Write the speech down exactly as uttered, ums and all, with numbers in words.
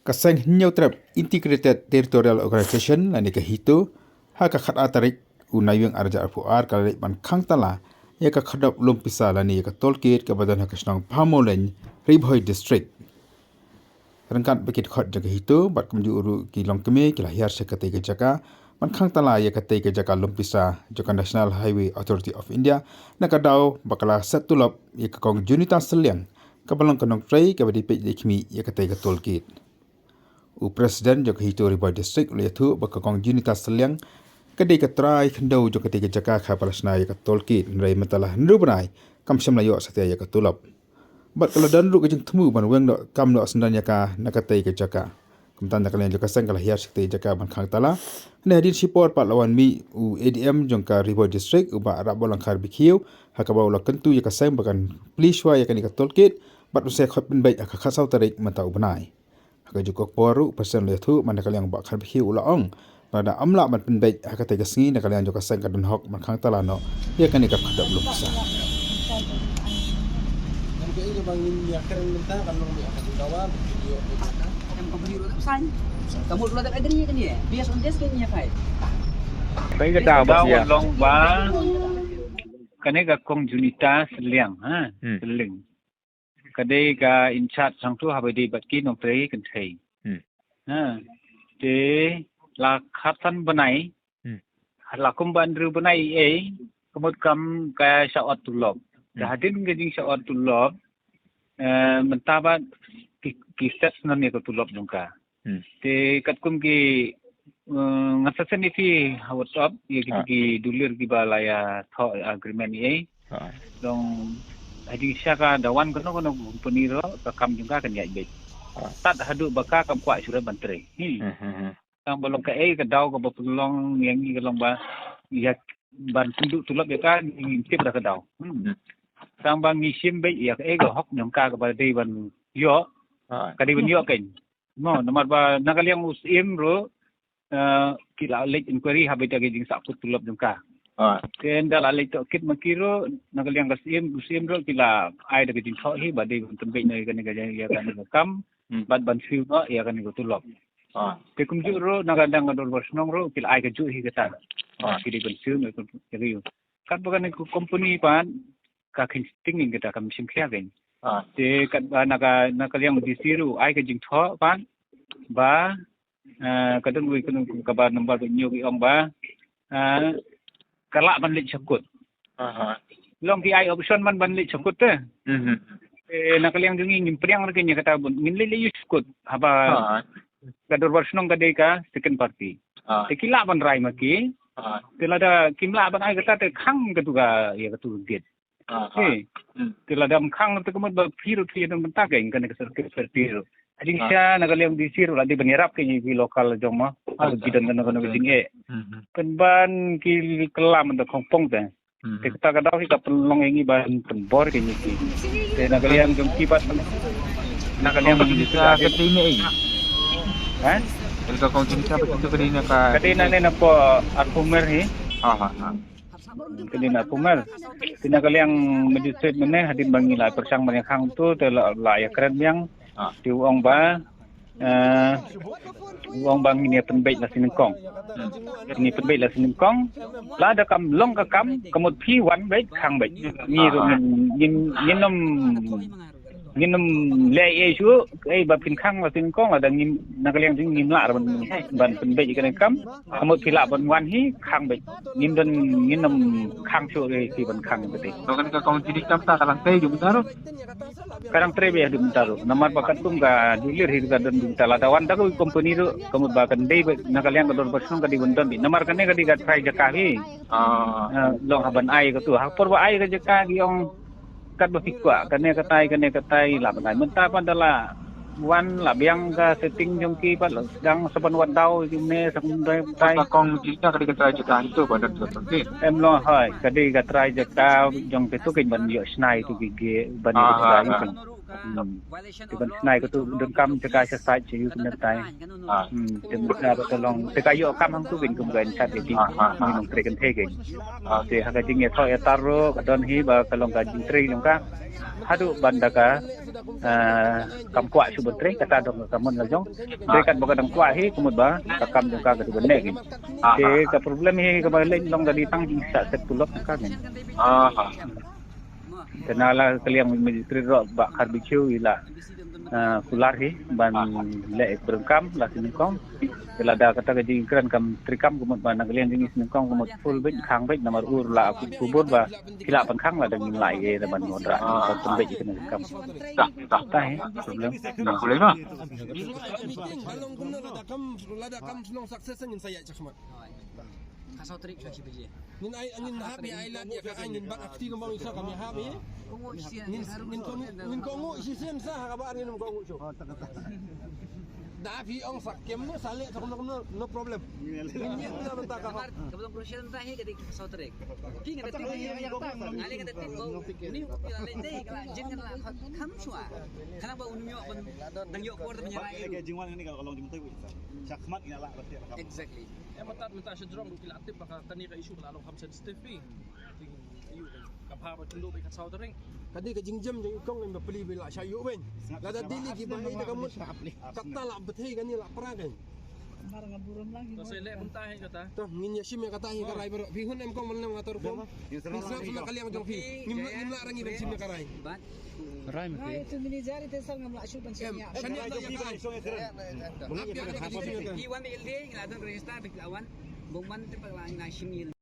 Ka seng Hynñiewtrep Integrated Territorial Organization lane ka HITO, ha ka khatar tarik u Naiwieng arhajar arphew ar ka la leit ban khang tala ïa ka khyrdop lum pisa lane ïa ka toll gate kaba don ha ka shnong Bhamolein, Ri Bhoi District. Ryngkat bad ki dkhot jong ka HITO bad kumjuh ruh ki longkmie ki la hiar sha katei ka jaka ban khang tala ïa katei ka jaka lum pisa jong ka National Highway Authority of India, na ka daw ba ka la set tulop ïa ka kong Junita Sylliang, kaba long ka nongtrei kaba dei peit dei khmih ïa katei ka toll gate. U President jong ka HITO Ri Bhoi District u la ïathuh ba ka kong Junita Sylliang ka dei ka trai khyndew jong katei ka jaka kaba la shna ïa ka toll gate, hynrei mynta la hynriew bnai kam shym la ïoh satia ïa ka tulop. Bad ka la don ruh ka jingthmu ban weng noh kam noh syndon ïa ka na katei ka jaka. Kumta na ka liang jong ka seng ka la hiar sha katei ka jaka ban khang tala. Hynrei hadien shipor pat la wan mih u ADM jong ka Ri Bhoi District, u Bah Rapborlang Kharbekhiew, ha kaba u la kyntu ïa ka seng ba kan plie shuwa ïa kane ka toll gate bad u sa khot pynbeit ha ka khatsaw tarik mynta u bnai. Ha kajuh ka por ruh u President u la ïathuh ba na ka liang u Bah Kharbekhiew u la ong ba lada ym lah ban pynbeit ha katei ka sngi, na ka liang jong ka seng ka don hok ban khang tala noh ïa kane ka khyrdop lum pisa. Ka long ba kane ka kong Junita Sylliang, ha, Sylliang. Ka dei ka in charge hangto haba dei bad ki nongtrei kynthei. Ha. Te la khatsan bnai. La kumba hynriew bnai ei, ka mut kam ka shah ot tulop. Te hadien ka jingshah ot tulop, eh, mynta ba ki, ki set syndon ïa ka tulop jong ka. Te katkum ki, eh, ngan sa send ïa phi ha WhatsApp ïa ki, ki dulir kiba la ïathoh agreement ei. Long ha jingshisha ka da wan kano kano company ruh ka kam jong ka kan ïaid beit. Tad haduh ba ka kam kwah shuh ban trei. Tang ba long kaei ka daw kaba pynlong ïa ngi ka long ba ïa ban pynduh tulop ïa ka ngi tip da ka daw. Tang ba ngi shim beit ïa kaei ka hok jong ka kaba dei ban ïoh. Ka dei ban ïoh kein. Mo, namar ba na ka liang u Syiem ruh, eh, ki la leit inquiry haba ïa ka jingsahkut tulop jong ka. Te ynda la leit tohkit ma ki ruh, na ka liang ka Syiem, u Syiem ruh ki la ai da ka jingthoh hi ba dei ban pynbeit noh ïa kane ka jing, ïa kane ka kam, bad ban siew noh ïa kane ka tulop. Te kumjuh ruh na ka liang ka dorbar shnong ruh ki la ai kajuh hi kata. Ki dei ban siew noh ïa ka, ïa ka ïoh. Katba kane ka company pat ka kynting ïa kata kam shim khia kein. Te katba na ka, na ka liang DC ruh ai ka jingthoh pat ba, eh, ka dang wei ka nang kaba number ba nyuk i ong ba, eh, ka lah ban leit shakut. Long ki ai option man ban leit shakut te. Eh, na ka liang jong ngi ngim pdiang ruh kein ïa kata bun. Ngin leit leit ïa shakut haba ka dorbar shnong ka dei ka second party. Te ki lah ban rai ma ki. Te lada kim lah ban ai kata te khang katu ka, ïa katu gate. He. Te lada ym khang te ka mut ba phi ruh phi don bynta kein kane ka circuit phi ruh. Ha jingshisha na ka liang DC ruh la dei ban ïarap kein ïa ki local jong mo. Haba ki don kano kano ka jingeh. Pynban ki kylla mynta khongpong te. Te kata ka daw hi ka pynlong ïa ngi ban pynbor kein ïa ki. Te na ka liang jong ki pat na ka liang jong ki ka dei ne ei. Ha? Ka kong jingkha ba ka dei na ka, ka dei na ne na po Arphumer hi. Ha ha ha. Ka dei na Arphumer. Te na ka liang magistrate mynne hadien ba ngi la pyrshang ban ïa khang tu te la, la ïakren biang. Te u ong ba, eh, u ong ba ngin ïa pynbeit la shi nyngkong. Ngin ïa pynbeit la shi nyngkong. Lada kam long ka kam, ka mut phi wan beit khang beit. Ngi ruh ngin, ngin, ngin ym, ngin ym leh ei shuh, ei ba phin khang la shi nyngkong, lada ngin na ka liang jong ngi ngim lah ban, ban pynbeit ïa kane ka kam. Ka mut phi lah ban wan hi khang beit. Ngim don, ngin ym khang shuh ei phi ban khang beit. To kane ka kong Jini kam ta ka lang tei jong ta ruh. Ka dang trei beit haduh mynta ruh. Namar ba katkum ka dulir hi ka don mynta, lada wan da ka company ruh, ka mut ba kan dei beit na ka liang ka dorbar shnong ka dei ban don beit. Namar kane ka dei ka trai jaka hi. Ah, long ha ban ai katu. Ha por ba ai ka jaka ki ong katba phi kwah, kane katai, kane katai, lah ban ai. Mynta pat da la wan la biang ka setting jong ki pat la sdang sa ban wan daw jong ne sa ban dai. Ka kong Jini ka dei ka trai jaka hi tu ba don ka tu. Em long hoi, ka dei ka trai jaka jong ki tu kein ban ïoh shna ïa tu ki gate ban ïoh shna ïa tu. Hmm. Te ban snai katu donkam te ka sha sait sha yu kumne tai. Hmm. Te mut na ba ka long te ka ïoh kam hangtu kein kum ka in chat ki. Ngi nongtrei kynthei kein. Te ha ka jingïathoh ïatar ruh ka don hi ba ka long ka jingtrei jong ka. Haduh ban da ka, ah, kam kwah shuh ban trei kata dong ka mon la jong. Te katba ka dang kwah hi ka mut ba ka kam jong ka ka dei ban leh kein. Te ka problem hi kaba leh long ka dei tang jingshah set pulot jong ka kein. Te na la ka liang Ministry ruh Bah Khar Bikhiu i la, ah, kular hi ban leh i pyrkhat la sien nyngkong. Te lada kata ka jingkren kam treikam ka mut ba na ka liang jong i sien nyngkong ka mut full beit khang beit namar ur la kubur ba ki la pynkhang lada ngim lah ïa da ban wanrah ban pynbeit ïa kane ka kam. Ta hi problem. Problem na. Meeting halong kumno lada kam, lada kam shnong success ngin sa ïaid shakhmat. Ka saw tarik sha shi baje. Ngin ai, ngin hap ïa ai lad ïa ka ai ngin bat akti kumba ngin sa kam ïa hap ïa. Ngin, ngin ko, ngin ko ngu shisien sa ha kaba ngin ko ngu shu. Da phi ong sa kem ne sa leh sa kumno kumno, no problem. Ngin ïa kumno bynta ka. Namar kaba long crucial mynta hi ka dei ka saw tarik. Phi ngin da tip ïa ka. Ale ngin da tip ko. Ni ko phi la leh dei ka la jin ka la kham shwa. Khnang ba un ïoh ban dang ïoh por da ban ïa rai. Ka jingwan ngin ka long jingmyntoi. Shakhmat ngin la. Exactly. Em, mynta, mynta sha jrong ruh ki la tip ba ka, kane ka issue ka la long kham sensitive phi. Ka pha ba tynduh bad ka saw tarik. Ka dei ka jingjem jong i kong, em, ba pli ba la shah ïoh beiñ. Lada dei li ki ba hei da ka mut. Kata la bthei kane la pra kein. Ka sa leh mynta hi kata. To ngin ïa shim ïa kata hi ka rai baroh. Phi hun em kong, man lem nga tor kong. Phi sngap sngap ka liang jong phi. Ngim, ngim lah ra ngi ban shim ïa ka rai. Rai ma phi. Rai tu mini jari te sar ngam lah shu ban shim ïa. Em, shaniah na ïa ka rai. Ap ïa ka rai. Phi wan da L D A, ngi la don register, phi la wan. Bong wan te pa la ngi la shim ïa.